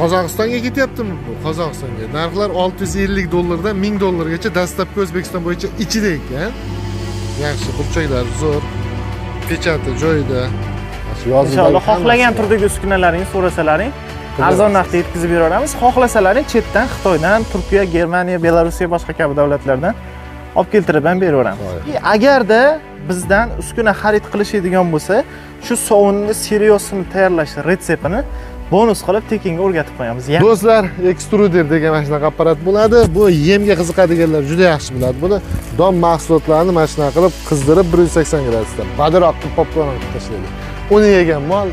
Qozog'istonga ketyaptimi bu? Qozog'istonga. Narxlar 650 dollardan 1000 dollargacha dastlabki O'zbekiston bo'yicha ichida ekan. Yaxshi, burchaklar zo'r. Pechati joyida. Inshaalloh xohlagan turdagi uskunalaringni so'rasalaring arzon narxda yetkazib beraveramiz. Xohlasalaring chetdan, Xitoydan, Turkiya, Germaniya, Belorussiya boshqa kabi davlatlardan olib keltirib ham beraveramiz. Agarda bizdan uskuna xarid qilishadigan bo'lsa, shu sovunni seriyosini tayyorlash retseptini bonus qilib tekinga o'rgatib qo'yamiz. Do'stlar, ekstruder degan mana shunaqa apparat bo'ladi. Bu yemga qiziqadiganlar juda yaxshi biladi. Buni don mahsulotlarini mana shunaqa qilib qizdirib 180 gradusda badiroq qilib popkorn qilib tashlaydi. Uni yegan mol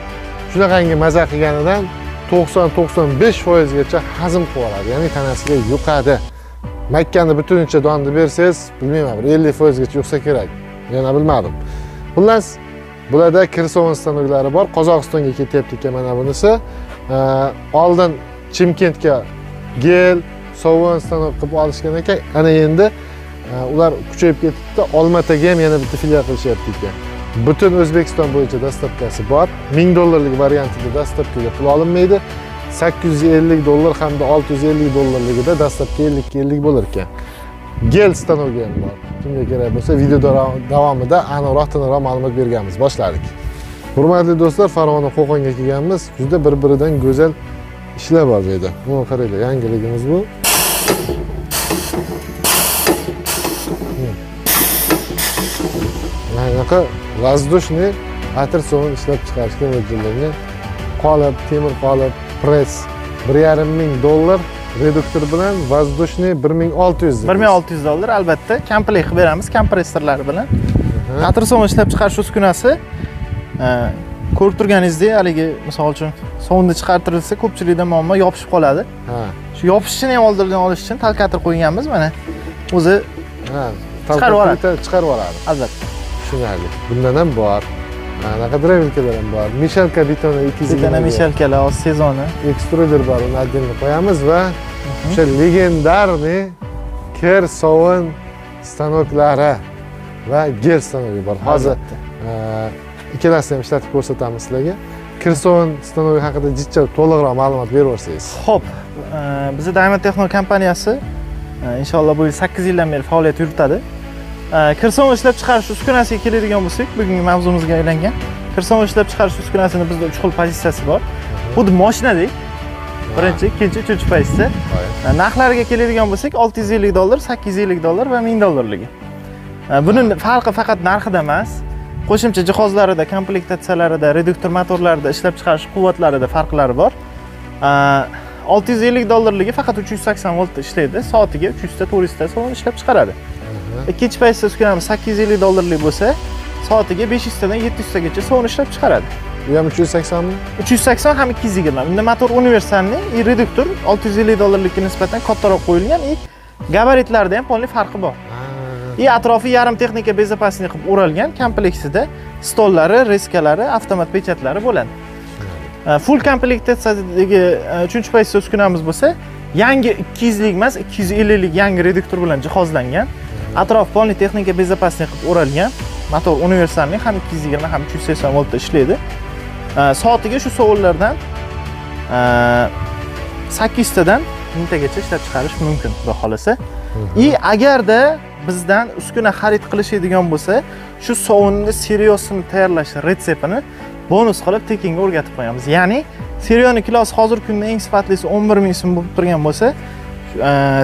shunaqangi maza qilganidan 90-95% gacha hazm qilib oladi, ya'ni tanasiga yuqadi. Makkani butunicha donni bersangiz, bilmayman, bir 50% gacha yuqsa kerak. Yana bilmadim. Xullas, bularda kir sovun stanoklari bor. Qozog'istonga ketyapti ekan mana bunisi. Oldin Chimkentga gel, sovun stanok qilib olishgan ekan. Ana endi ular kuchayib ketibdi. Olmataga ham yana bitta filial qilishyapti ekan. Butun O'zbekiston bo'yicha dastlabkasi bor. 1000 dollarlik variantida dastlabkiga pul olinmaydi. 850 dollar hamda 650 dollarligida dastlabki 50-50 bo'lar ekan. Gel stanogi ham bor. Kimga kerak bo'lsa video davomida aniqroq, tiniqroq ma'lumot berganmiz. Boshladik. Hurmatli do'stlar, Farg'ona Qo'qonga kelganmiz. Juda bir-biridan go'zal ishlar bor bu yerda. Buni qaranglar, yangiligimiz bu. Mana bunaqa воздушный atir sovun ishlab chiqarishga mo'ljallangan qolip, temir qolip, press 1,5 ming dollar reduktor bilan воздушный 1600. 1600 dollar albatta komplekt qilib beramiz kompressorlari bilan. Atir sovun ishlab chiqarish uskunasi ko'rib turganingizdek, haligi misol uchun sovunni chiqartirilsa ko'pchilikda muammo yopishib qoladi. Shu yopishishini ham oldindan olish uchun talkator qo'yganmiz mana. O'zi chiqarib yuboradi. Chiqarib yuboradi. Albatta. Tushunarli. Bundan ham bor. Anaqa drivelkalar ham bor. Mishalka betoni 220. Betona mishalkalar hozir sezoni. Ekstruder bor, uni отдельно qo'yamiz va o'sha legendarniy kir sovun stanoklari va gel stanogi bor. Hozir ikkalasini ham ishlatib ko'rsatamiz sizlarga. Kir sovun stanogi haqida jicha to'liqroq ma'lumot berib yuborsangiz. Xo'p, bizni Diamond Techno kompaniyasi inshaalloh bu yil 8 yildan beri faoliyat yuritadi. Kir sovun ishlab chiqarish uskunasiga keladigan bo'lsak, bugungi mavzumizga aylangan kir sovun ishlab chiqarish uskunasini bizda 3 xil pozitsiyasi bor. Xuddi mashinadek. Birinchi, ikkinchi, uchinchi pozitsiya. Narxlariga keladigan bo'lsak, 650 dollar, 850 dollar va 1000 dollarligi. Buning farqi faqat narxida emas, qo'shimcha jihozlarida, komplektatsiyalarida, reduktor motorlarida, ishlab chiqarish quvvatlarida farqlari bor. 650 dollarligi faqat 380 voltda ishlaydi, soatiga 300 ta 400 ta sovun ishlab chiqaradi. Ikkinchi pozitsiya uskunamiz 850 dollarlik bo'lsa, soatiga 500 tadan 700 tagacha sovun ishlab chiqaradi. Bu ham 380 mi? 380 ham 220. Unda motor universalniy, и reduktor 650 dollarlikka nisbatan kattaroq qo'yilgan, и gabaritlarda ham polniy farqi bor. И atrofi yarim texnika безопасный qilib o'ralgan, kompleksida stollari, reskalari, avtomat pechatlari bo'ladi. Full komplektatsiyadagi 3-chi pozitsiya uskunamiz bo'lsa, yangi 200 lik emas, 250 lik yangi reduktor bilan jihozlangan. Atrof polniy texnika безопасный qilib o'ralgan. Motor universalniy, ham 220 ham 380 voltda ishlaydi. Soatiga shu sovunlardan 800 tadan 1000 tagacha ishlab chiqarish mumkin, xudo xolasa. И agarda bizdan uskuna xarid qilishadigan bo'lsa, shu sovunni seriyosini tayyorlash retseptini bonus qilib tekinga o'rgatib qo'yamiz. Ya'ni seriyoni kilosi hozirgi kunda eng sifatlisi 11 ming so'm bo'lib turgan bo'lsa,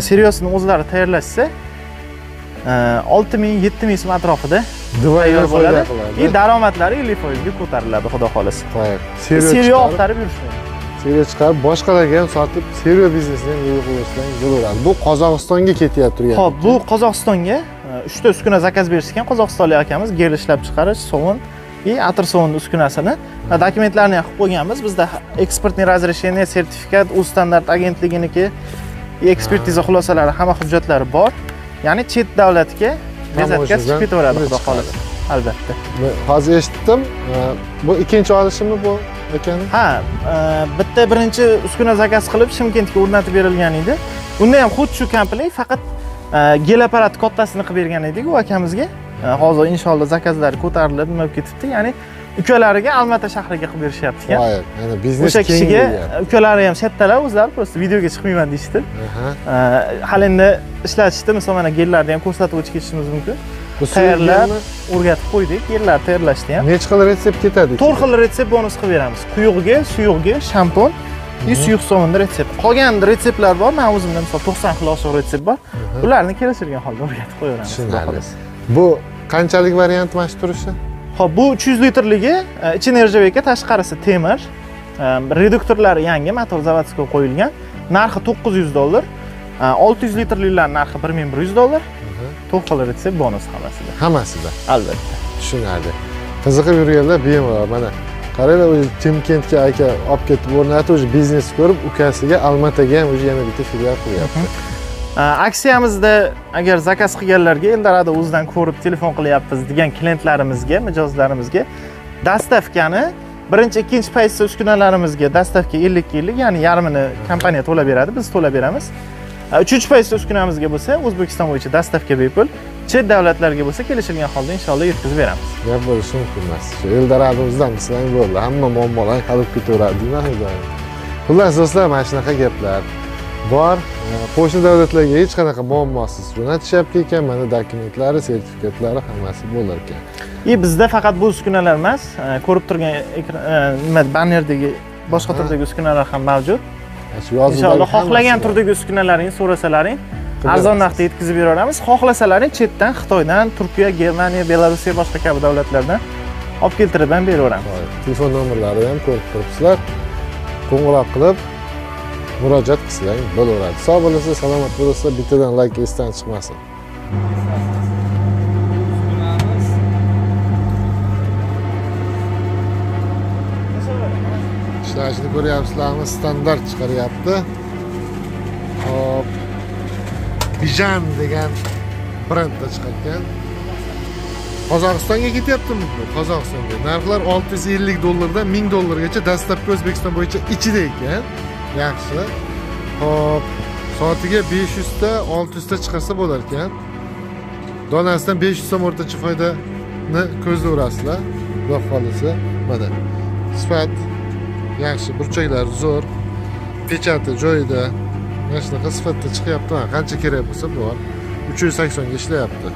seriyosini o'zlari tayyorlashsa 6 ming, 7 ming so'm atrofida tayyor bo'ladi. И daromadlari 50% ga ko'tariladi, xudo xolasa. Seriyo axtarib yurishmaydi. Seriyo chiqarib, boshqalarga ham sotib, seriyo biznesini ham yo'lga qo'ysangiz bo'laveradi. Bu Qozog'istonga ketyapti turgan. Xo'p, bu Qozog'istonga 3 ta uskuna zakaz berishgan qozog'istonlik akamiz gel ishlab chiqarish, sovun и atir sovun uskunasini dokumentlarini ham qilib qo'yganmiz. Bizda eksportniy разрешение, sertifikat, U standart agentliginiki ekspertiza xulosalari, hamma hujjatlari bor. Ya'ni chet davlatga без отказ chiqib ketaveradi, xudo xolasa. Albatta. Hozir eshitdim. Bu ikkinchi olishimi bu akani? Ha, bitta birinchi uskuna zakaz qilib Shimkentga o'rnatib berilgan edi. Unda ham xuddi shu komplekt, faqat Gel apparat kattasini qilib bergan edik u akamizga. Hozir inshaalloh zakazlari ko'tarilib, nima bo'lib ketibdi. Ya'ni ukalariga Almata shahriga qilib berishyapti ekan. Voy, ya'ni biznes o'sha kishiga ukalari ham kattalar, o'zlari просто videoga chiqmayman deyishdi. Hali endi ishlatishdi, misol mana gellarni ham ko'rsatib o'tib ketishimiz mumkin. Tayyorlab o'rgatib qo'ydik, gellar tayyorlashdi ham. Necha xil retsept ketadi? 4 xil retsept bonus qilib beramiz. Quyug'iga, suyug'iga, shampun va suyuq sovunda retsept. Qolgan retseptlar bor, men o'zimda misol 90 xil oshiq retsept bor. Ularni kelishilgan holda o'rgatib qo'yaveramiz. Tushunarli. Bu qanchalik variant mana shu turishi? Xo'p, bu 300 litrligi, ichi nerjaveyka, tashqarisi temir. Reduktorlari yangi, motor zavodskiy qo'yilgan. Narxi $900. 600 litrliklar narxi $1100. 4 xil retsept bonus hammasida. Hammasida. Albatta. Tushunarli. Qiziqib yurganlar bemalol mana qaranglar, o'zi Chimkentga aka olib ketib o'rnatib, o'zi biznes ko'rib, ukasiga Almataga ham o'zi yana bitta filial qo'yapti. Aksiyamizda agar zakaz qilganlarga Eldorado o'zidan ko'rib telefon qilyapmiz degan klientlarimizga, mijozlarimizga dastavkani birinchi, ikkinchi paytda uskunalarimizga dastavka 50-50, ya'ni yarmini kompaniya to'lab beradi, biz to'lab beramiz. Uchinchi paytda uskunamizga bo'lsa, O'zbekiston bo'yicha dastavka bepul, chet davlatlarga bo'lsa kelishilgan holda inshaalloh yetkazib beramiz. Gap bo'lishi mumkin emas. Shu Eldoradomizdan desang bo'ldi, hamma muammolar hal bo'lib ketaveradi deyman. Xullas do'stlar, mana shunaqa gaplar bor. Qo'shni davlatlarga hech qanaqa muammosiz jo'natishyapti ekan, mana dokumentlari, sertifikatlari hammasi bo'lar ekan. Bizda faqat bu uskunalar emas, ko'rib turgan nima bannerdagi boshqa turdagi uskunalar ham mavjud. Inshaalloh xohlagan turdagi uskunalaringni so'rasalaring arzon narxda yetkazib beraveramiz. Xohlasalaring chetdan, Xitoydan, Turkiya, Germaniya, Belarus boshqa kabi davlatlardan olib keltirib ham beraveramiz. Telefon nomerlarini ham ko'rib turibsizlar. Qo'ng'iroq qilib murojaat qilsang bo'laveradi. Sog' bo'lasizlar, salomat bo'lasizlar. Bittadan like esdan chiqmasin. Ishlashini ko'ryapsizlarmi? Standart chiqaryapti. Hop. Bijan degan brendda chiqargan. Qozog'istonga ketyaptimi bu? Qozog'istonga. Narxlar $650 dan $1000 gacha dastlabki O'zbekiston bo'yicha ichida ekan. Yaxshi. Hop, soatiga 500 ta, 600 ta chiqarsa bo'lar ekan. Donasidan 500 so'm o'rtacha foydani ko'zlayverasizlar. Xudo xolisa, mana. Sifat yaxshi, burchaklar zo'r, pechati joyida. Mana shunaqa sifatda chiqyapti. Qancha kerak bo'lsa bor. 380 ga ishlayapti.